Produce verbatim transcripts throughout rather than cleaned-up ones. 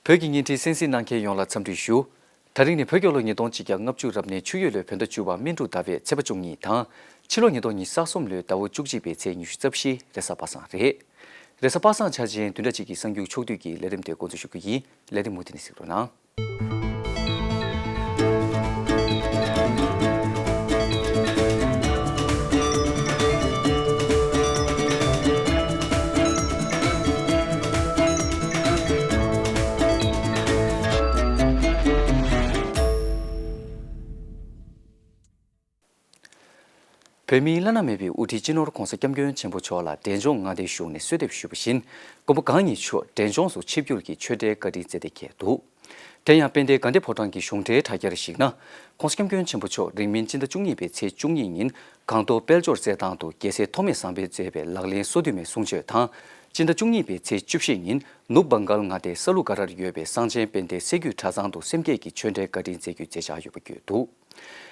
བོད་ཀྱི་བརྙན་འཕྲིན་གསན་གཟིགས་གནང་མཁན་ཡོངས་ལ་འཚམས་འདྲི་ཞུ། ད་རིང་ནི་བོད་རྒྱལ་ལོ་ཉིས་སྟོང་ཆིག་བརྒྱ་ལྔ་བཅུ་རབ་གནས་ཆུ་ཡོས་ལོའི་བོད་ཟླ་བཅུ་པ་སྨིན་དྲུག་ཟླ་བའི་ཚེས་པ་བཅུ་གཉིས་དང་། ཕྱི་ལོ་ཉིས་སྟོང་ཉི་ཤུ་རྩ་གསུམ་ལོའི་ཟླ་བ་བཅུ་གཅིག་པའི་ཚེས་ཉི་ཤུ་རྩ་བཞི་རེས་གཟའ་པ་སངས་རེད། རེས་གཟའ་པ་སངས་འཆར་ཅན་བདུན་ཕྲག་གཅིག་གི་གསར་འགྱུར་ཕྱོགས་བསྡུས་ཀྱི་ལས་རིམ་དེ་འགོ་འཛུགས་ཞུ་གི་ཡིན། ལས་རིམ་མུ་མཐུད་ནས་གཟིགས་རོགས་གནང་། བོད་མིའི་བླ་ན་མེད་པའི་དབུ་ཁྲིད་སྤྱི་ནོར་༧གོང་ས་༧སྐྱབས་མགོན་ཆེན་པོ་མཆོག་ལ་འབྲས་ལྗོངས་མངའ་སྡེའི་གཞུང་ནས་གསོལ་འདེབས་ཞུས་པ་བཞིན། མགོན་པོ་གང་ཉིད་མཆོག་འབྲས་ལྗོངས་སུ་ཆིབས་བསྒྱུར་གྱིས་ཆོས་འབྲེལ་བཀའ་དྲིན་སྩལ་གནང་གི་འདུག་དེ་ཡང་དཔལ་ལྡན་དགའ་ལྡན་ཕོ་བྲང་གི་གཞུང་འབྲེལ་དྲ་རྒྱར་གཞིགས་ན། ༧གོང་ས་༧སྐྱབས་མགོན་ཆེན་པོ་མཆོག་རིང་མིན་སྤྱི་ཟླ་བཅུ་གཉིས་པའི་ཚེས་བཅུ་གཉིས་ཉིན་སྒང་ཏོག་དཔལ་འབྱོར་རྩེད་ཐང་དུ་རྒྱལ་སྲས་ཐོགས་མེད་བཟང་པོས་མཛད་པའི་ལག་ལེན་སོ་བདུན་མའི་གསུང་ཆོས་དང་། སྤྱི་ཟླ་བཅུ་གཉིས་པའི་ཚེས་བཅུ་བཞི་ཉིན་ནུབ་བྷང་གཱལ་མངའ་སྡེའི་ས་ལུ་གྷ་རར་ཡོད་པའི་གསང་ཆེན་དཔལ་ལྡན་སྲད་བརྒྱུད་གྲྭ་ཚང་དུ་སེམས་བསྐྱེད་ཀྱི་ཆོས་འབྲེལ་བཀའ་དྲིན་སྩལ་རྒྱུའི་མཛད་འཆར་ཡོད་པ་བརྗོད་འདུག་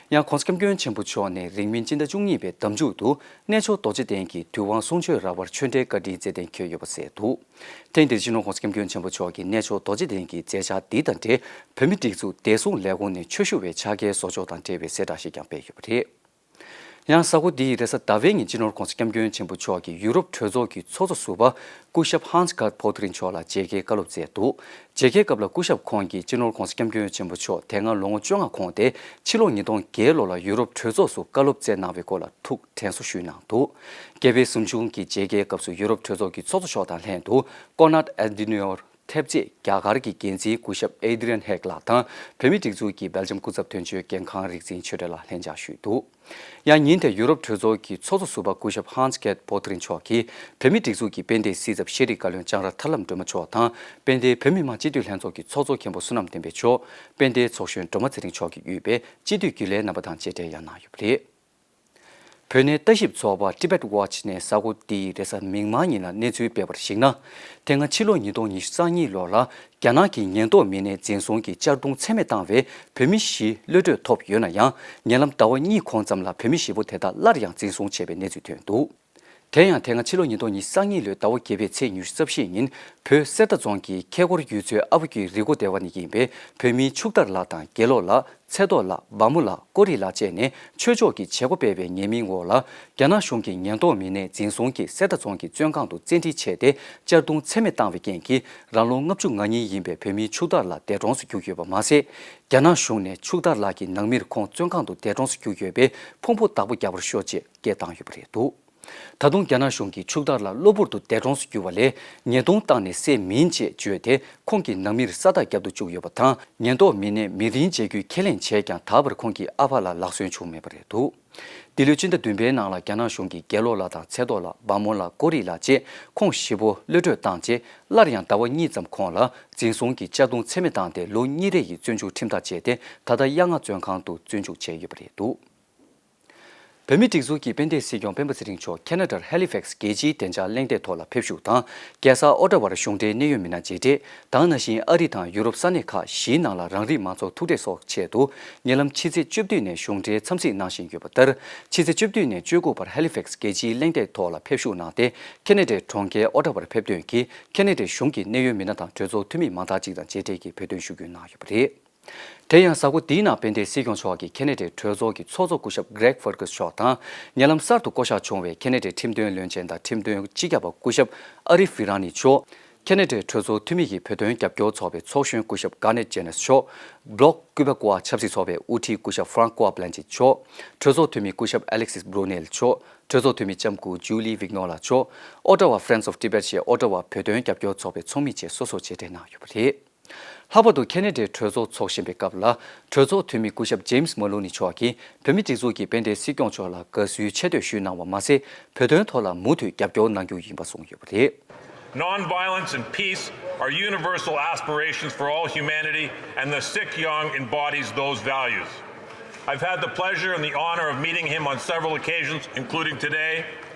ཡང་༧གོང་ས་༧སྐྱབས་མགོན་ཆེན་པོ་མཆོག་ནས་རིང་མིན་སྤྱི་ཟླ་བཅུ་གཉིས་པའི་ཟླ་མཇུག་ཏུ་གནས་མཆོག་རྡོ་རྗེ་གདན་གྱི་དུས་དབང་གསུང་ཆོས་རག་པར་ཆོས་འབྲེལ་བཀའ་དྲིན་སྩལ་གནང་གི་ཡོད་པ་གསལ་འདུག་ཐེངས་འདིར་སྤྱི་ནོར་༧གོང་ས་༧སྐྱབས་མགོན་ཆེན་པོ་མཆོག་གིས་གནས་མཆོག་རྡོ་རྗེ་གདན་གྱི་མཛད་འཆར་འདི་དང་འབྲེལ་བོད་མིའི་སྒྲིག་འཛུགས་བདེ་སྲུང་ལས་ཁུངས་ནས་ཆོས་ཞུ་བའི་ཕྱག་འཁྱེར་བཟོ་ཕྱོགས་དང་འབྲེལ་བའི་གསལ་བསྒྲགས་ཤིག་ཀྱང་སྤེལ་ཡོད་པ་རེད། ཡང་གཟའ་འཁོར་འདིའི་རེས་གཟའ་ཟླ་བའི་ཉིན་སྤྱི་ནོར་༧གོང་ས་༧སྐྱབས་མགོན་ཆེན་པོ་མཆོག་གིས་ཡུ་རོབ་གྲོས་ཚོགས་ཀྱི་ཚོགས་གཙོ་ཟུར་པ་སྐུ་ཞབས་Hans Gert Pöttering་མཆོག་ལ་མཇལ་ཁའི་བཀའ་སློབ་སྩལ་འདུག་མཇལ་ཁའི་སྐབས་ལ་སྐུ་ཞབས་ཁོང་གིས་སྤྱི་ནོར་༧གོང་ས་༧སྐྱབས་མགོན་ཆེན་པོ་མཆོག་དེ་སྔ་ལོ་ངོ་བཅོ་ལྔ་གོང་སྟེ་ཕྱི་ལོ་ཉིས་སྟོང་བརྒྱད་ལོ་ལ་ཡུ་རོབ་གྲོས་ཚོགས་སུ་བཀའ་སློབ་སྩལ་གནང་བའི་སྐོར་ལ་ཐུགས་དྲན་གསོ་ཞུས་གནང་འདུག་རྒྱལ་བའི་གཟིམ་ཆུང་གི་མཇལ་ཁའི་སྐབས་སུ་ཡུ་རོབ་གྲོས་ཚོགས་ཀྱི་ཚོགས་གཙོ་མཆོག་དང་ལྷན་དུ་Konrad Adenauer་ཐེབས་རྩས་རྒྱ་གར་གྱི་འགན་འཛིན་སྐུ་ཞབས་Adrian Heck་ལགས་དང་བོད་མིའི་སྒྲིག་འཛུགས་ཀྱི་སྦེལ་ཇམ་སྐུ་ཚབ་དོན་གཅོད་རྒན་ཁང་རིག་འཛིན་ཆོས་སྒྲོན་ལགས་ལྷན་བཅར་ཞུས་འདུག་ཡང་ཉིན་དེར་ཡུ་རོབ་གྲོས་ཚོགས་ཀྱི་ཚོགས་གཙོ་ཟུར་པ་སྐུ་ཞབས་Hans Gert Pöttering་མཆོག་གིས་བོད་མིའི་སྒྲིག་འཛུགས་ཀྱི་དཔལ་ལྡན་སྲིད་ཚབ་ཤེས་རིག་བཀའ་བློན་ལྕང་ར་ཐར་ལམ་སྒྲོལ་མ་མཆོག་དང་དཔལ་ལྡན་བོད་མི་མང་སྤྱི་འཐུས་ལྷན་ཚོགས་ཀྱི་ཚོགས་གཙོ་མཁན་པོ་བསོད་ནམས་བསྟན་འཕེལ་མཆོག་དཔལ་ལྡན་ཚོགས་གཞོན་སྒྲོལ་མ་ཚེ་རིང་མཆོག་གིས་དབུས་པའི་སྤྱི་འཐུས་རྒྱུན་ལས་རྣམ་པ་དང་མཇལ་འཕྲད་ཡང་གནང་ཡོད་པ་རེད། བོད་གནས་ལྟ་ཞིབ་ཚོགས་པ་Tibet Watch་ནས་གཟའ་འཁོར་འདིའི་རེས་གཟའ་མིག་དམར་ཉིན་ལ་གནས་ཚུལ་སྤེལ་བར་གཞིགས་ན། དེ་སྔ་ཕྱི་ལོ་ཉིས་སྟོང་ཉི་ཤུ་རྩ་གཉིས་ལོ་ལ་རྒྱ་ནག་གི་ཉེན་རྟོག་མི་སྣས་འཛིན་བཟུང་གིས་གཅར་རྡུང་ཚད་མེད་བཏང་བའི་བོད་མི་བཞི་གློད་གྲོལ་ཐོབ་ཡོད་ན་ཡང་། ཉེ་ལམ་ཟླ་བ་གཉིས་གོང་ཙམ་ལ་བོད་མི་བཞི་པོ་དེ་དག་སླར་ཡང་འཛིན་བཟུང་བྱས་པའི་གནས་ཚུལ་ཐོན་འདུག་དེ་ཡང་དེ་སྔ་ཕྱི་ལོ་ཉིས་སྟོང་ཉི་ཤུ་རྩ་གཉིས་ལོའི་ཟླ་བ་བརྒྱད་པའི་ཚེས་ཉི་ཤུ་རྩ་བཞི་ཉིན་བོད་གསེར་རྟ་རྫོང་གི་ཁྱེད་ཀོར་ཡུལ་ཚོའི་ཨ་ཕ་རྒྱུད་རི་མགོ་སྡེ་བ་ནས་ཡིན་པའི་བོད་མི་ཕྱུག་དར་ལགས་དང་དགེ་ལོ་ལགས། ཚེ་ཏོ་ལགས། བ་མོ་ལགས། ཀོ་རི་ལགས་བཅས་ནས་ཆོས་ཕྱོགས་ཀྱི་བྱེད་སྒོ་སྤེལ་བའི་ཉེས་མིང་འོག་ལ་རྒྱ་ནག་གཞུང་གི་ཉེན་རྟོག་མི་སྣས་འཛིན་བཟུང་གིས་གསེར་རྟ་རྫོང་གི་བཙོན་ཁང་དུ་བཙན་ཁྲིད་བྱས་ཏེ་གཅར་རྡུང་ཚད་མེད་བཏང་བའི་རྐྱེན་གྱིས་རང་ལོ་ལྔ་བཅུ་ང་གཉིས་ཡིན་པའི་བོད་མི་ཕྱུག་དར་ལགས་འདས་གྲོངས་སུ་གྱུར་ཡོད་པ་མ་ཟད། རྒྱ་ནག་གཞུང་ནས་ཕྱུག་དར་ལགས་ཀྱི་ནང་མིར་ཁོང་བཙོན་ཁང་དུ་འདས་གྲོངས་སུ་གྱུར་ཡོད་པའི་ཕུང་པོ་བདག་པོ་རྒྱག་པར་ཤོག་ཅེས་སྐད་བཏང་ཡོད་པ་རེད་འདུག་ད་དུང་རྒྱ་ནག་གཞུང་གིས་ཕྱུག་དར་ལགས་གློ་བུར་དུ་འདས་གྲོངས་སུ་གྱུར་བ་ལས་ཉེས་རྡུང་བཏང་ནས་བསད་མིན་ཅེས་བརྗོད་དེ་ཁོང་གི་ནང་མིར་ས་རྟགས་བརྒྱབ་ཏུ་བཅུག་ཡོད་པ་དང་། ཉེན་རྟོག་མི་སྣས་མི་རིན་འཇལ་རྒྱུའི་ཁས་ལེན་བྱས་ཀྱང་ད་བར་ཁོང་གི་ཨ་ཕ་ལ་ལག་སོན་བྱུང་མེད་པ་རེད་འདུག་འདི་ལོའི་སྤྱི་ཟླ་བདུན་པའི་ནང་ལ་རྒྱ་ནག་གཞུང་གིས་དགེ་ལོ་ལགས་དང་ཚེ་ཏོ་ལགས། བ་མོ་ལགས། ཀོ་རི་ལགས་བཅས་ཁོང་བཞི་པོ་གློད་གྲོལ་བཏང་རྗེས་སླར་ཡང་ཟླ་བ་གཉིས་ཙམ་གོང་ལ་འཛིན་བཟུང་གིས་གཅར་རྡུང་ཚད་མེད་བཏང་སྟེ་ལོ་གཉིས་རེ་ཡི་བཙོན་འཇུག་ཁྲིམས་ཐག་བཅད་དེ་ད་ལྟ་གཡག་རྔ་བཙོན་ཁང་དུ་བཙོན་འཇུག་བྱས་ཡོད་པ་རེད་འདུག་བོད་མིའི་སྒྲིག་འཛུགས་ཀྱི་དཔལ་ལྡན་སྲིད་སྐྱོང་སྤེན་པ་ཚེ་རིང་མཆོག་ཁེ་ན་ཌར་ཧེ་ལི་ཕེག་སི་རྒྱལ་སྤྱིའི་བདེ་འཇགས་གླེང་སྟེགས་ཐོག་ལ་ཕེབས་བཞུགས་དང་། རྒྱལ་ས་ཨོ་ཊ་ཝར་གཞུང་འབྲེལ་གནད་ཡོད་མི་སྣ་མཇལ་འཕྲད། ད་ག་ནང་བཞིན་ཨ་རི་དང་ཡུ་རོབ་ས་གནས་ཁག་བཞིའི་ནང་ལ་རང་རིགས་མང་ཚོགས་ཐུག་འཕྲད་སོགས་ཆེད་དུ་ཉེ་ལམ་ཕྱི་ཚེས་བཅུ་བདུན་ནས་གཞུང་འབྲེལ་འཚམས་གཟིགས་གནང་བཞིན་ཡོད་པ་ལྟར། ཕྱི་ཚེས་བཅུ་བདུན་ནས་བཅུ་དགུ་བར་ཧེ་ལི་ཕེག་སི་རྒྱལ་སྤྱིའི་གླེང་སྟེགས་ཐོག་ལ་ཕེབས་བཞུགས་གནང་སྟེ། ཁེ་ན་ཌའི་གྲོང་ཁྱེར་ཨོ་ཊ་ཝར་ཕེབས་ཐོན་གྱིས་ཁེ་ན་ཌའི་གཞུང་གི་གནད་ཡོད་མི་སྣ་དང་གྲོས་ཚོགས་འཐུས་མི་མང་དག་ཅིག་དང་མཇལ་འཕྲད་ཀྱིས་བོད་དོན་ཞུ་སྐུལ་གནང་ཡོད་པ་རེད། དེ་ཡང་གཟའ་འཁོར་འདིའི་ནང་དཔལ་ལྡན་སྲིད་སྐྱོང་མཆོག་གིས་ཁེ་ན་ཌའི་གྲོས་ཚོགས་ཀྱི་ཚོགས་གཙོ་སྐུ་ཞབས་Greg Fergus་མཆོག་དང་། ཉེ་ལམ་གསར་དུ་བསྐོ་གཞག་བྱུང་བའི་ཁེ་ན་ཌའི་ཁྲིམས་དོན་བློན་ཆེན་དང་ཁྲིམས་དོན་སྤྱི་ཁྱབ་པ་སྐུ་ཞབས་ཨ་རི་ཧྥི་ར་ནི་མཆོག་ཁེ་ན་ཌའི་གྲོས་ཚོགས་འཐུས་མི་ཡི་བོད་དོན་རྒྱབ་སྐྱོར་ཚོགས་པའི་ཚོགས་གཞོན་སྐུ་ཞབས་Garnet Jenas་མཆོག Bloc Québécois་ཆབ་སྲིད་ཚོགས་པའི་དབུ་ཁྲིད་སྐུ་ཞབས་Francois Blanchette་མཆོག་གྲོས་ཚོགས་འཐུས་མི་སྐུ་ཞབས་Alexis Bruneau་མཆོག་གྲོས་ཚོགས་འཐུས་མི་ལྕམ་སྐུ་Julie Vignola་མཆོག་ཨོ་ཊ་ཝ་Friends of Tibet་ཞེས་ཨོ་ཊ་ཝ་བོད་དོན་རྒྱབ་སྐྱོར་ཚོགས་པའི་ཚོགས་མི་བཅས་སོ་སོར་མཇལ་འཕྲད་གནང་ཡོད་པ་རེད། ལྷག་པར་དུ་ཁེ་ན་ཌའི་གྲོས་ཚོགས་འཚོགས་བཞིན་པའི་སྐབས་ལ། གྲོས་ཚོགས་འཐུས་མི་སྐུ་ཞབས་James Maloney་མཆོག་གིས་བོད་མིའི་སྒྲིག་འཛུགས་ཀྱི་དཔལ་ལྡན་སྲིད་སྐྱོང་མཆོག་ལ་དགའ་བསུའི་ཆེ་བསྟོད་ཞུས་གནང་བ་མ་ཟད། བོད་དོན་ཐོག་ལ་མུ་མཐུད་རྒྱབ་སྐྱོར་གནང་རྒྱུ་ཡིན་པ་གསུངས་ཡོད་པ་རེད། Nonviolence and peace are universal aspirations for all humanity, and the Sikh Young embodies those values. I've had the pleasure and the honor of meeting him on several occasions, including today,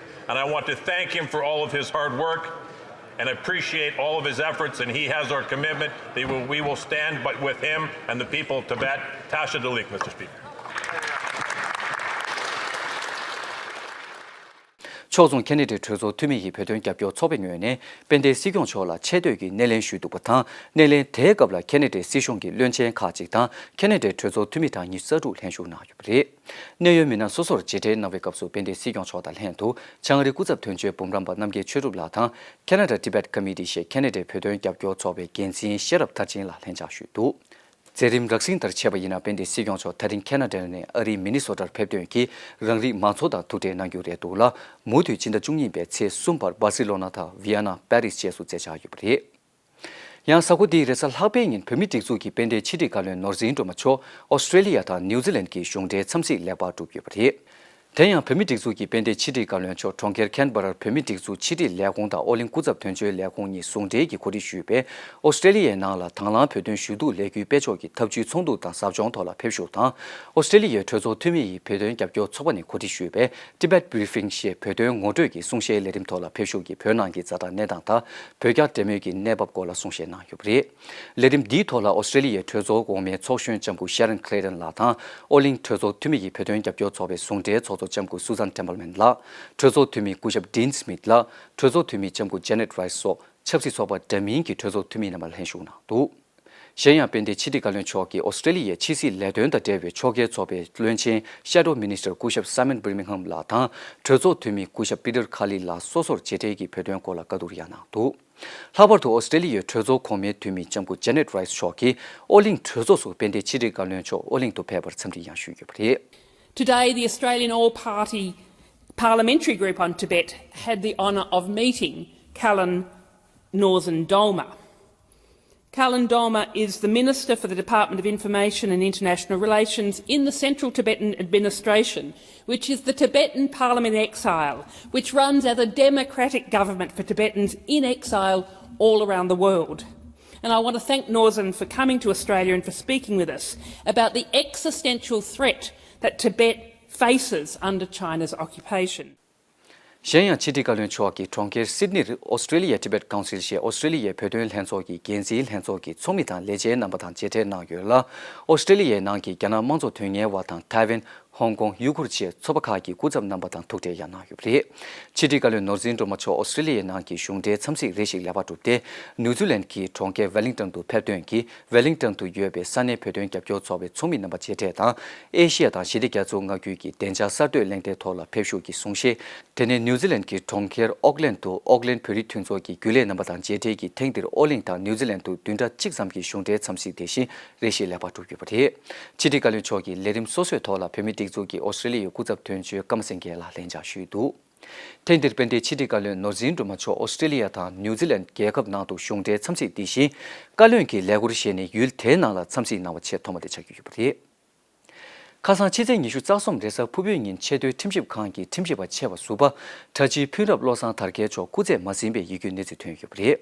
and I want to thank him for all of his hard work and appreciate all of his efforts, and he has our commitment that we will, we will stand by, with him and the people of Tibet. Tashi Delek, Mister Speaker. ཕྱོགས་མཚུངས་ཁེ་ན་ཌའི་གྲོས་ཚོགས་འཐུས་མི་ཡི་བོད་དོན་རྒྱབ་སྐྱོར་ཚོགས་པའི་ངོས་ནས་དཔལ་ལྡན་སྲིད་སྐྱོང་མཆོག་ལ་ཆེ་བསྟོད་ཀྱི་སྣེ་ལེན་ཞུས་འདུག་པ་དང་། སྣེ་ལེན་དེའི་སྐབས་ལ་ཁེ་ན་ཌའི་སྲིད་གཞུང་གི་བློན་ཆེན་ཁག་ཅིག་དང་ཁེ་ན་ཌའི་གྲོས་ཚོགས་འཐུས་མི་གྲངས་ཉི་ཤུ་རྩ་དྲུག་ལྷན་ཞུགས་གནང་ཡོད་པ་རེད། གནད་ཡོད་མི་སྣ་སོ་སོར་མཇལ་འཕྲད་གནང་བའི་སྐབས་སུ་དཔལ་ལྡན་སྲིད་སྐྱོང་མཆོག་དང་ལྷན་དུ་བྱང་ཨ་རིའི་སྐུ་ཚབ་དོན་གཅོད་འབུམ་རམས་པ་རྣམ་རྒྱལ་ཆོས་གྲུབ་ལགས་དང་། Canada Tibet Committee ཞེས་ཁེ་ན་ཌའི་བོད་དོན་རྒྱབ་སྐྱོར་ཚོགས་པའི་འགན་འཛིན་ཤེས་རབ་མཐར་ཕྱིན་ལགས་ལྷན་བཅར་ཞུས་འདུག་མཛད་རིམ་རགས་ཟིན་ལྟར་ཆད་པ་ཡིན་ན་དཔལ་ལྡན་སྲིད་སྐྱོང་མཆོག་ད་རིང་ཁེ་ན་ཌ་ནས་ཨ་རིའི་མི་ནི་སོ་ཊར་ཕེབས་དོན་གྱིས་རང་རིགས་མང་ཚོགས་དང་ཐུག་འཕྲད་གནང་རྒྱུ་རེད་འདུག་ལ། མུ་མཐུད་སྤྱི་ཟླ་བཅུ་གཉིས་པའི་ཚེས་གསུམ་བར་སྦར་སི་ལོ་ན་དང་ཝི་ཡ་ན། པེ་རིས་བཅས་སུ་མཛད་འཆར་ཡོད་པ་རེད། ཡང་གཟའ་འཁོར་འདིའི་རེས་གཟའ་ལྷག་པའི་ཉིན་བོད་མིའི་སྒྲིག་འཛུགས་ཀྱི་དཔལ་ལྡན་ཕྱི་དྲིལ་བཀའ་བློན་ནོར་འཛིན་སྒྲོལ་མ་མཆོག་ཨོ་སི་ཀྲེ་ལི་ཡ་དང་ནིའུ་ཛི་ལན་གྱི་གཞུང་འབྲེལ་འཚམས་གཟིགས་ལེགས་པར་གྲུབ་ཡོད་པ་རེད། དེ་ཡང་བོད་མིའི་སྒྲིག་འཛུགས་ཀྱི་དཔལ་ལྡན་ཕྱི་དྲིལ་བཀའ་བློན་མཆོག་གྲོང་ཁྱེར་ཁེན་བྷ་རར་བོད་མིའི་སྒྲིག་འཛུགས་ཕྱི་དྲིལ་ལས་ཁུངས་དང་ཨོ་གླིང་སྐུ་ཚབ་དོན་གཅོད་ལས་ཁུངས་གཉིས་ཟུང་འབྲེལ་གྱིས་གོ་སྒྲིག་ཞུས་པའི་ཨོ་སི་ཀྲེ་ལི་ཡའི་ནང་ལ་དང་བླངས་བོད་དོན་ཞུ་གཏུག་ལས་འགུལ་སྤེལ་ཕྱོགས་ཀྱི་ཐབས་ཇུས་ཚོགས་འདུ་དང་ཟབ་སྦྱོང་ཐོག་ལ་ཕེབས་ཞུགས་དང་། ཨོ་སི་ཀྲེ་ལི་ཡའི་གྲོས་ཚོགས་འཐུས་མི་ཡི་བོད་དོན་རྒྱབ་སྐྱོར་ཚོགས་པ་ནས་གོ་སྒྲིག་ཞུས་པའི་Tibet Briefing ཞེས་བོད་དོན་ངོ་སྤྲོད་ཀྱི་གསུང་བཤད་ལས་རིམ་ཐོག་ལ་ཕེབས་ཞུགས་ཀྱིས་བོད་ནང་གི་ཛ་དྲག་གནས་སྟངས་དང་བོད་རྒྱ་འབྲེལ་མོལ་གྱི་གནས་བབ་སྐོར་ལ་གསུང་བཤད་གནང་ཡོད་པ་རེད། ལས་རིམ་འདིའི་ཐོག་ལ་ཨོ་སི་ཀྲེ་ལི་ཡའི་གྲོས་ཚོགས་འོག་མའི་ཚོགས་གཞོན་ལྕམ་སྐུ་Sharon Clayton ལགས་དང་། ཨོ་གླིང་གྲོས་ཚོགས་འཐུས་མི་ཡི་བོད་དོན་རྒྱབ་སྐྱོར་ཚོགས་པའི་ཟུང་འབྲེལ་ཚོགས་གཙོ་ལྕམ་སྐུ་Susan Templeman ལགས། གྲོས་ཚོགས་འཐུས་མི་སྐུ་ཞབས་Dean Smith ལགས། གྲོས་ཚོགས་འཐུས་མི་ལྕམ་སྐུ་Janet Rice སོགས་ཆབ་སྲིད་ཚོགས་པ་འདྲ་མིན་གྱི་གྲོས་ཚོགས་འཐུས་མི་རྣམ་པ་ལྷན་ཞུགས་གནང་འདུག་གཞན་ཡང་དཔལ་ལྡན་ཕྱི་དྲིལ་བཀའ་བློན་མཆོག་གིས་ཨོ་སི་ཀྲེ་ལི་ཡའི་ཕྱི་སྲིད་ལས་དོན་དང་འབྲེལ་བའི་ཕྱོགས་འགལ་ཚོགས་པའི་བློན་ཆེན་Shadow Minister སྐུ་ཞབས་Simon Birmingham ལགས་དང་གྲོས་ཚོགས་འཐུས་མི་སྐུ་ཞབས་Peter Kelly ལགས་སོ་སོར་མཇལ་འཕྲད་ཀྱིས་བོད་དོན་སྐོར་ལ་བཀའ་བསྡུར་ཡང་གནང་འདུག་ལྷག་པར་དུ་ཨོ་སི་ཀྲེ་ལི་ཡའི་གྲོས་ཚོགས་གོང་མའི་འཐུས་མི་ལྕམ་སྐུ་Janet Rice མཆོག་གིས་ཨོ་གླིང་གྲོས་ཚོགས་སུ་དཔལ་ལྡན་ཕྱི་དྲིལ་བཀའ་བློན་མཆོག་ཨོ་གླིང་དུ་ཕེབས་པར་འཚམས་འདྲི་ཡང་ཞུས་ཡོད་པ་རེད། Today, the Australian All Party Parliamentary Group on Tibet had the honour of meeting Callan Northern Dolma. Callan Dolma is the Minister for the Department of Information and International Relations in the Central Tibetan Administration, which is the Tibetan Parliament in exile, which runs as a democratic government for Tibetans in exile all around the world. And I want to thank Northern for coming to Australia and for speaking with us about the existential threat that Tibet faces under China's occupation. གཞན་ཡང་ཕྱི་དྲིལ་བཀའ་བློན་མཆོག་གིས་གྲོང་ཁྱེར་སིད་ནིར་ཨོ་སི་ཀྲེ་ལི་ཡའི་Tibet Council ཞེས་ཨོ་སི་ཀྲེ་ལི་ཡའི་བོད་དོན་ལྷན་ཚོགས་ཀྱི་འགན་འཛིན་ལྷན་ཚོགས་ཀྱི་ཚོགས་མི་དང་ལས་བྱེད་རྣམ་པ་དང་མཇལ་འཕྲད་གནང་ཡོད་ལ། ཨོ་སི་ཀྲེ་ལི་ཡའི་ནང་གི་རྒྱ་ནག་དམངས་གཙོ་དོན་གཉེར་བ་དང་ཐའེ་ཝན། ཧོང་ཀོང་། ཡུ་གུར་བཅས་ཚོགས་པ་ཁག་གི་སྐུ་ཚབ་རྣམ་པ་དང་ཐུག་འཕྲད་ཡང་གནང་ཡོད་པ་རེད། ཕྱི་དྲིལ་བཀའ་བློན་ནོར་འཛིན་སྒྲོལ་མ་མཆོག་ཨོ་སི་ཀྲེ་ལི་ཡའི་ནང་གི་གཞུང་འབྲེལ་འཚམས་གཟིགས་རེ་ཞིག་ལེགས་པར་གྲུབ་སྟེ། ནིའུ་ཛི་ལན་གྱི་གྲོང་ཁྱེར་ཝེ་ལིང་ཏོན་དུ་ཕེབས་དོན་གྱིས་ཝེ་ལིང་ཏོན་དུ་ཡོད་པའི་ས་གནས་བོད་དོན་རྒྱབ་སྐྱོར་ཚོགས་པའི་ཚོགས་མི་རྣམ་པ་མཇལ་འཕྲད་དང་། ཨེ་ཤི་ཡ་དང་ཞི་བདེ་རྒྱ་མཚོ་མངའ་ཁུལ་གྱི་བདེ་འཇགས་གསར་གཏོད་གླེང་སྟེགས་ཐོག་ལ་ཕེབས་ཞུགས་ཀྱི་གསུང་བཤད། དེ་ནས་ནིའུ་ཛི་ལན་གྱི་གྲོང་ཁྱེར་ཨོག་ལན་དུ་ཨོག་ལན་བོད་རིགས་མཐུན་ཚོགས་ཀྱི་རྒྱུན་ལས་རྣམ་པ་དང་མཇལ་འཕྲད་ཀྱིས་ཐེངས་འདིར་ཨོ་གླིང་དང་ནིའུ་ཛི་ལན་དུ་བདུན་ཕྲག་གཅིག་ཙམ་གྱི་གཞུང་འབྲེལ་འཚམས་གཟིགས་དེ་བཞིན་རེ་ཞིག་ལེགས་པར་གྲུབ་ཡོད་པ་རེད། ཕྱི་དྲིལ་བཀའ་བློན་མཆོག་གིས་ལས་རིམ་སོ་སོའི་ཐོག་ལ་བོད་མིའི་སྒྲིག་འཛུགས་ཀྱི་ཨོ་སི་ཀྲེ་ལི་ཡའི་སྐུ་ཚབ་དོན་གཅོད་ཀརྨ་སེང་གེ་ལགས་ལྷན་བཅར་ཞུས་འདུག་ཐེངས་འདིར་དཔལ་ལྡན་ཕྱི་དྲིལ་བཀའ་བློན་ནོར་འཛིན་སྒྲོལ་མ་མཆོག་ཨོ་སི་ཀྲེ་ལི་ཡ་དང་ནིའུ་ཛི་ལན་རྒྱལ་ཁབ་ནང་དུ་གཞུང་འབྲེལ་འཚམས་གཟིགས་དེ་བཞིན། བཀའ་བློན་གྱི་ལས་ཁུར་བཞེས་ནས་ཡུལ་དེའི་ནང་ལ་འཚམས་གཟིགས་གནང་བ་ཆེས་ཐོག་མ་དེ་ཆགས་ཀྱི་ཡོད་པ་རེད། ཁ་སང་ཕྱི་ཚེས་ཉི་ཤུ་རྩ་གསུམ་རེས་གཟའ་ཕུར་བུའི་ཉིན་ཆེས་མཐོའི་ཁྲིམས་ཞིབ་ཁང་གི་ཁྲིམས་ཞིབ་པ་ཆེ་བ་ཟུར་པ་གྲྭ་སྤྱི་ཕུན་རབ་བློ་བཟང་དར་རྒྱས་མཆོག་སྐུ་ཚེ་མ་ཟིན་པའི་ཡིད་སྐྱོའི་གནས་ཚུལ་ཐོན་ཡོད་པ་རེད།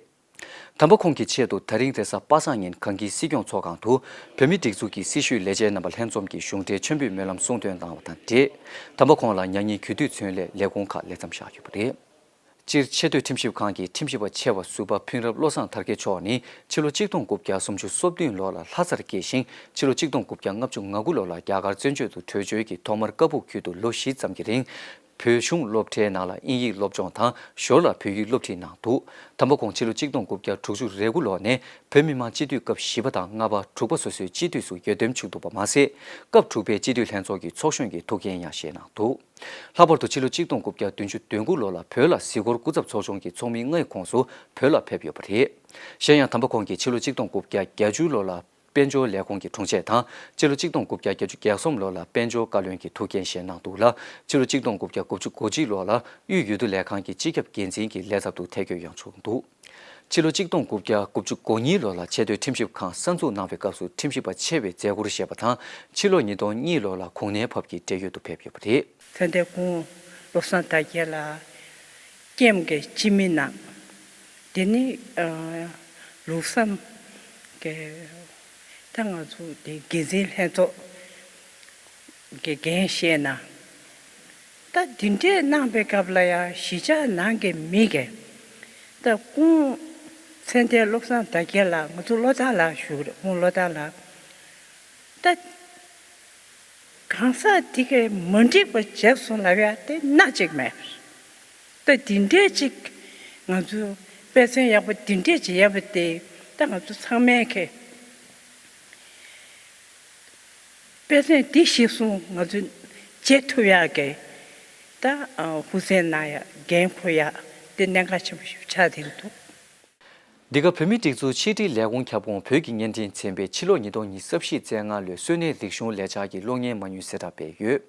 དམ་པ་ཁོང་གི་ཆེད་དུ་ད་རིང་རེས་གཟའ་པ་སངས་ཉིན་གངས་སྐྱིད་སྲིད་སྐྱོང་ཚོགས་ཁང་དུ་བོད་མིའི་སྒྲིག་འཛུགས་ཀྱི་སྲི་ཞུའི་ལས་བྱེད་རྣམ་པ་ལྷན་འཛོམས་ཀྱིས་གཞུང་འབྲེལ་མཆོད་འབུལ་སྨོན་ལམ་གསུང་འདོན་གནང་བ་དང་འབྲེལ། དམ་པ་ཁོང་ལ་མྱ་ངན་གུས་འདུད་མཚོན་སླད་ལས་ཁུངས་ཁག་ལེགས་མཚམས་བཞག་ཡོད་པ་རེད། སྤྱིར་ཆེས་མཐོའི་ཁྲིམས་ཞིབ་ཁང་གི་ཁྲིམས་ཞིབ་པ་ཆེ་བ་ཟུར་པ་ཕུན་རབ་བློ་བཟང་དར་རྒྱས་མཆོག་ནི་ཕྱི་ལོ་གཅིག་སྟོང་དགུ་བརྒྱ་སུམ་ཅུ་སོ་བདུན་ལོ་ལ་ལྷ་སར་སྐྱེས་ཤིང་། ཕྱི་ལོ་གཅིག་སྟོང་དགུ་བརྒྱ་ལྔ་བཅུ་ང་དགུ་ལོ་ལ་རྒྱ་གར་བཙན་བྱོལ་དུ་བྲོས་བྱོལ་གྱིས་ཐོག་མར་ཀ་སྦུག་ཁུལ་དུ་ལོ་བཞི་ཙམ་གྱི་རིང་བོད་གཞུང་སློབ་གྲྭའི་ནང་ལ་དབྱིན་ཡིག་སློབ་སྦྱོང་དང་ཞོར་ལ་བོད་ཡིག་སློབ་ཁྲིད་གནང་འདུག་དམ་པ་ཁོང་ཕྱི་ལོ་གཅིག་སྟོང་དགུ་བརྒྱ་དྲུག་ཅུ་རེ་དགུ་ལོ་ནས་བོད་མི་མང་སྤྱི་འཐུས་སྐབས་བཞི་པ་དང་ལྔ་པ་དྲུག་པ་སོ་སོའི་སྤྱི་འཐུས་སུ་འོས་འདེམས་བྱུང་འདུག་པ་མ་ཟད། སྐབས་དྲུག་པའི་སྤྱི་འཐུས་ལྷན་ཚོགས་ཀྱི་ཚོགས་གཞོན་གྱི་ཐུགས་འགན་ཡང་བཞེས་གནང་འདུག་ལྷག་པར་དུ་ཕྱི་ལོ་གཅིག་སྟོང་དགུ་བརྒྱ་བདུན་ཅུ་དོན་དགུ་ལོ་ལ་བོད་ལ་གཟིགས་སྐོར་སྐུ་ཚབ་ཚོགས་ཆུང་གི་ཚོགས་མི་ལྔའི་ཁོངས་སུ་བོད་ལ་ཕེབས་ཡོད་པ་རེད། གཞན་ཡང་དམ་པ་ཁོང་གིས་ཕྱི་ལོ་གཅིག་སྟོང་དགུ་བརྒྱ་བརྒྱད་ཅུ་ལོ་ལ་དཔལ་འབྱོར་ལས་ཁུངས་ཀྱི་དྲུང་ཆེ་དང་ཕྱི་ལོ་གཅིག་སྟོང་དགུ་བརྒྱ་བརྒྱད་ཅུ་གྱ་གསུམ་ལོ་ལ་དཔལ་འབྱོར་བཀའ་བློན་གྱི་ཐུགས་འགན་བཞེས་གནང་འདུག་ལ། ཕྱི་ལོ་གཅིག་སྟོང་དགུ་བརྒྱ་དགུ་བཅུ་གོ་གཅིག་ལོ་ལ་དབུས་འོས་བསྡུ་ལས་ཁང་གི་སྤྱི་ཁྱབ་འགན་འཛིན་གྱི་ལས་ཚབ་ཏུ་ཐད་བསྐོས་ཡང་བྱུང་འདུག་ཕྱི་ལོ་གཅིག་སྟོང་དགུ་བརྒྱ་དགུ་བཅུ་གོ་གཉིས་ལོ་ལ་ཆེས་མཐོའི་ཁྲིམས་ཞིབ་ཁང་གསར་འཛུགས་གནང་བའི་སྐབས་སུ་ཁྲིམས་ཞིབ་པ་ཆེ་བའི་མཛད་ཁུར་བཞེས་པ་དང་། ཕྱི་ལོ་ཉིས་སྟོང་གཉིས་ལོ་ལ་གུང་ནན་བབས་ཀྱི་བགྲེས་ཡོལ་དུ་ཕེབས་ཡོད་པ་རེད། ཚེ་འདས་སྐུ་ངོ་བློ་བཟང་དར་རྒྱས་ལགས་ཀེམ་གྱི་སྤྱི་མི་གནང་། དེ་ནི་ཨ་ལུགས་བསམ་གྱི་ད་ང་ཚོ་དེ་འགན་འཛིན་ལྷན་ཚོགས་ཀྱི་འགན་བཞེས་གནང་། ད་དེ་འདྲས་གནང་པའི་སྐབས་ལ་ཡང་གཞིས་ཆགས་ནང་གི་མི་གིས་ད་སྐུ་ཚེ་འདས་བློ་བཟང་དར་རྒྱས་ལགས་ང་ཚོ་བློ་བདག་ལགས་ཞུ་གི་རེད། སྐུ་ངོ་བློ་བདག་ལགས་ད་གང་ཟག་དེ་གས་མ་འགྲིག་པ་བྱས་སོང་ལབ་ཡ་དེ་སྣ་གཅིག་མེད། ད་འདི་འདྲས་ཅིག་ང་ཚོ་དཔེ་མཚོན་ཡག་པོ་འདི་འདྲས་ཅིག་ཡོད་པ་དེ་ད་ང་ཚོ་ཚང་མས་ཁེ་དཔེ་མཚོན་འདི་གཞིར་བཟུང་ང་ཚོས་བྱེད་ཐུབ་ཡག་གི་ད་ཧུར་བརྩོན་གནང་ཡག་འགན་འཁུར་ཡག་དེ་གནད་འགག་ཆེན་པོ་ཞིག་ཆགས་བསྡད་འདུག། འདི་ག་བོད་མིའི་སྒྲིག་འཛུགས་ཕྱི་དྲིལ་ལས་ཁུངས་ཁྱབ་ཁོངས་བོད་ཀྱི་བརྙན་འཕྲིན་ཚན་པས་ཕྱི་ལོ་ཉིས་སྟོང་ཉི་ཤུ་རྩ་བཞི་རྩ་ལྔ་ལོའི་སོན་གནས་རིག་གཞུང་ལས་འཆར་གྱི་གློག་བརྙན་མ་དངུལ་གསལ་བསྒྲགས་སྤེལ་ཡོད།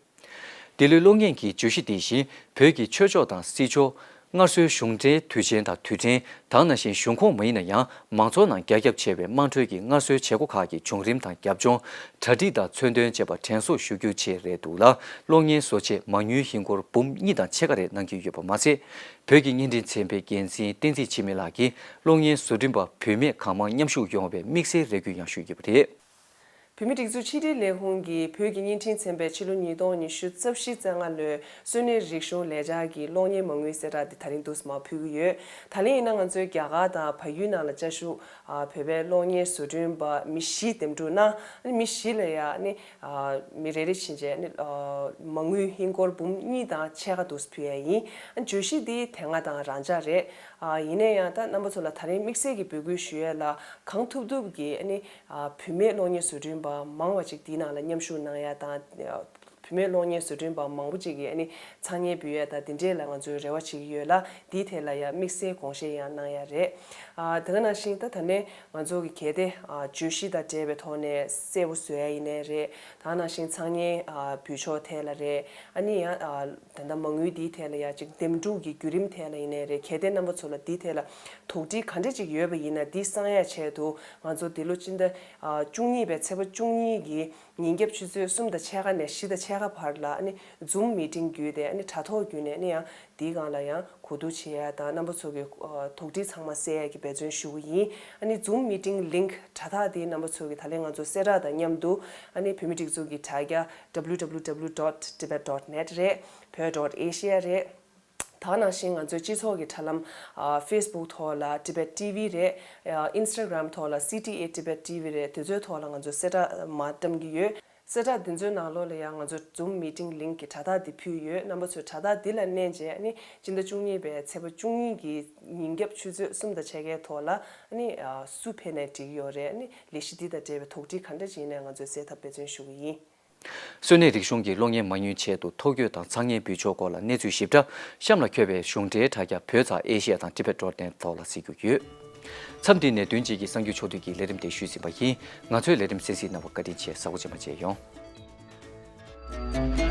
འདི་ལོའི་གློག་བརྙན་གྱི་བརྗོད་གཞི་དེ་བཞིན་བོད་ཀྱི་ཆོས་ཕྱོགས་དང་སྲིད་ཕྱོགས། སྔར་སྲོལ་གཞུང་འབྲེལ་དུས་ཆེན་དང་དུས་དྲན། དེ་ནང་བཞིན་གཞུང་ཁོངས་མ་ཡིན་ན་ཡང་མང་ཚོགས་ནང་རྒྱ་ཁྱབ་ཆེ་བའི་དམངས་ཁྲོད་ཀྱི་སྔར་སྲོལ་བྱེད་སྒོ་ཁག་གི་བྱུང་རིམ་དང་རྒྱབ་ལྗོངས། གྲ་སྒྲིག་དང་མཚོན་དོན་བཅས་པ་དྲན་གསོ་ཞུ་རྒྱུ་བཅས་རེད་འདུག་ལ། གློག་བརྙན་བཟོ་ཆེད་མ་དངུལ་ཧིན་སྒོར་འབུམ་གཉིས་དང་ཕྱེད་ཀ་རེ་གནང་གི་ཡོད་པ་མ་ཟད། བོད་ཀྱི་བརྙན་འཕྲིན་ཚན་པའི་འགན་འཛིན་བསྟན་འཛིན་འཆི་མེད་ལགས་ཀྱིས་གློག་བརྙན་བཟོ་སྐྲུན་པ་བུད་མེད་གང་མང་མཉམ་ཞུགས་ཡོང་བའི་དམིགས་བསལ་རེ་སྐུལ་ཡང་ཞུས་ཡོད་པ་རེད། བོད་མིའི་སྒྲིག་འཛུགས་ཕྱི་དྲིལ་ལས་ཁུངས་ཀྱིས་བོད་ཀྱི་བརྙན་འཕྲིན་ཚན་པས་ཕྱི་ལོ་ཉིས་སྟོང་ཉི་ཤུ་རྩ་བཞི་རྩ་ལྔ་ལོའི་སོན་གནས་རིག་གཞུང་ལས་འཆར་གྱི་གློག་བརྙན་མ་དངུལ་གསལ་བསྒྲགས་འདི་ད་རིང་འདུག་སེ་མར་ཕུལ་གྱི་ཡོད། ད་ལན་ཡིན་ན་ང་ཚོའི་རྒྱ་གར་དང་བལ་ཡུལ་ནང་ལ་བཅའ་བཞུགས་ཨ་བོད་པའི་གློག་བརྙན་བཟོ་སྐྲུན་པ་མི་བཞི་འདེམས་སྒྲུག་གནང་། ཨ་ནི་མི་བཞི་ལ་ཡ་ཨ་ནི་ཨ་མི་རེ་རེ་བྱིན་བྱས་ཨ་ནི་ཨ་མ་དངུལ་ཧིན་སྒོར་འབུམ་གཉིས་དང་ཕྱེད་ཀ་འདུག་སེ་ཕུལ་ཡ་ཡིན། ཨ་ནི་བརྗོད་གཞི་འདི་དེ་སྔ་དང་རང་འཇགས་རེད། ཨ་ཡིན་ན་ཡང་ད་རྣམ་པ་ཚོ་ལ་ད་རིང་དམིགས་བསལ་གྱི་འབོད་སྐུལ་ཞུ་ཡས་ལ་གང་ཐུབ་ཐུབ་ཀྱིས་ཨ་ནི་ཨ་བུད་མེད་གློག་བརྙན་བཟོ་སྐྲུན་པ་མང་བ་ཅིག་འདིའི་ནང་ལ་མཉམ་ཞུགས་གནང་ཡ་དང་། བུད་མེད་གློག་བརྙན་བཟོ་སྐྲུན་པ་མང་པོ་ཅིག་གིས་ཨ་ནི་འཚང་བརྙན་འབུལ་ཡ་དང་འདི་འདྲས་ལ་ང་ཚོས་རེ་བ་བྱེད་ཀྱི་ཡོད་ལ། འདིའི་ཐད་ལ་ཡང་དམིགས་བསལ་དགོངས་བཞེས་ཡང་གནང་ཡ་རེད། ཨ་དེ་ག་ནང་བཞིན་ད་ད་ནས་ང་ཚོ་གི་གལ་ཏེ་ཨ་བརྗོད་གཞི་དང་འབྲེལ་བའི་ཐོག་ནས་གསལ་པོ་བཟོ་ཡ་ཡིན་ནའི་རེད། ད་ག་ནང་བཞིན་འཚང་བརྙན་ཨ་འབུལ་ཕྱོགས་ཐད་ལ་རེད། ཨ་ནི་ཡང་ཨ་ད་ལྟ་མ་དངུལ་འདིའི་ཐད་ལ་ཡང་ཅིག་འདེམས་སྒྲུག་གི་བརྒྱུད་རིམ་ཐད་ལ་ཡིན་ནའི་རེད། གལ་ཏེ་རྣམ་པ་ཚོ་ལ་འདིའི་ཐད་ལ་དོགས་འདྲི་ག་འདྲ་ཅིག་ཡོད་པ་ཡིན་ན་འདི་གསང་ཡ་ཆེད་དུ་ང་ཚོ་འདི་ལོ་སྤྱི་ཟླ་ཨ་བཅུ་གཉིས་པའི་ཚེས་པ་བཅུ་གཉིས་ཀྱི་ཉིན་རྒྱབ་ཆུ་ཚོད་གསུམ་དང་ཕྱེད་ཀ་ནས་བཞི་དང་ཕྱེད་ཀ་བར་ལ་ཨ་ནི་Zoom meeting་བརྒྱུད་དེ་ཨ་ནི་དྲ་ཐོག་བརྒྱུད་ནས་ཨ་ནི་ཡང་འདིའི་སྒང་ལ་ཡང་གོ་བསྡུར་བྱེད་ཡ་དང་རྣམ་པ་ཚོ་གི་ཨ་དོགས་འདྲི་ཚང་མ་སེལ་ཡ་གི་འབད་བརྩོན་ཞུ་གི་ཡིན། ཨ་ནི་Zoom meeting link་དྲ་ཐག་དེ་རྣམ་པ་ཚོ་གི་ད་ལན་ང་ཚོ་གསལ་བསྒྲགས་དང་མཉམ་དུ་ཨ་ནི་བོད་མིའི་སྒྲིག་འཛུགས་ཀྱི་དྲ་རྒྱ www dot tibet dot net་རེད། བོད་dot asia་རེད། ད་ག་ནང་བཞིན་ང་ཚོའི་སྤྱི་ཚོགས་ཀྱི་དྲ་ལམ་ཨ་Facebook་ཐོག་ལ་Tibet T V་རེད། ཨ་Instagram་ཐོག་ལ C T A Tibet T V་རེད། དེ་ཚོའི་ཐོག་ལ་ང་ཚོ་གསལ་བསྒྲགས་མར་བཀྲམ་གྱི་ཡོད། གསལ་བསྒྲགས་འདི་ཚོའི་ནང་ལོགས་ལ་ཡང་ང་ཚོ་Zoom meeting link་གི་དྲ་ཐག་འདི་ཕུལ་ཡོད། རྣམ་པ་ཚོས་དྲ་ཐག་འདི་ལ་མནན་རྗེས་ཨ་ནི་སྤྱི་ཟླ་བཅུ་གཉིས་པའི་ཚེས་པ་བཅུ་གཉིས་ཀྱི་ཉིན་རྒྱབ་ཆུ་ཚོད་གསུམ་དང་ཕྱེད་ཀའི་ཐོག་ལ་ཨ་ནི་ཨ་སུ་ཕེབས་ནའི་འགྲིག་གི་ཡོད་རེད། ཨ་ནི་ལས་གཞི་འདི་དང་འབྲེལ་བའི་དོགས་འདྲི་ག་འདྲ་ཅིག་ཡིན་ནའི་ང་ཚོས་སེལ་ཐབས་འབད་བརྩོན་ཞུ་གི་ཡིན། སོན་གནས་རིག་གཞུང་གི་གློག་བརྙན་མ་དངུལ་ཆེད་དུ་ཐོ་འགོད་དང་འཚང་བརྙན་འབུལ་ཕྱོགས་སྐོར་ལ་གནས་ཚུལ་ཞིབ་ཕྲ་གཤམ་ལ་འཁོད་པའི་གཞུང་འབྲེལ་དྲ་རྒྱ་བོད་ཚགས་ཨེ་ཤི་ཡ་དང་Tibet dot net་ཐོག་ལ་གཟིགས་རྒྱུ་ཡོད། མཚམས་འདི་ནས་བདུན་གཅིག་གི་གསར་འགྱུར་ཕྱོགས་བསྡུས་ཀྱི་ལས་རིམ་དེ་ཞུས་ཟིན་པ་ཡིན། ང་ཚོའི་ལས་རིམ་གསན་གཟིགས་གནང་བར་བཀའ་དྲིན་ཆེ། གཟའ་འཁོར་རྗེས་མ་མཇལ་ཡོང་།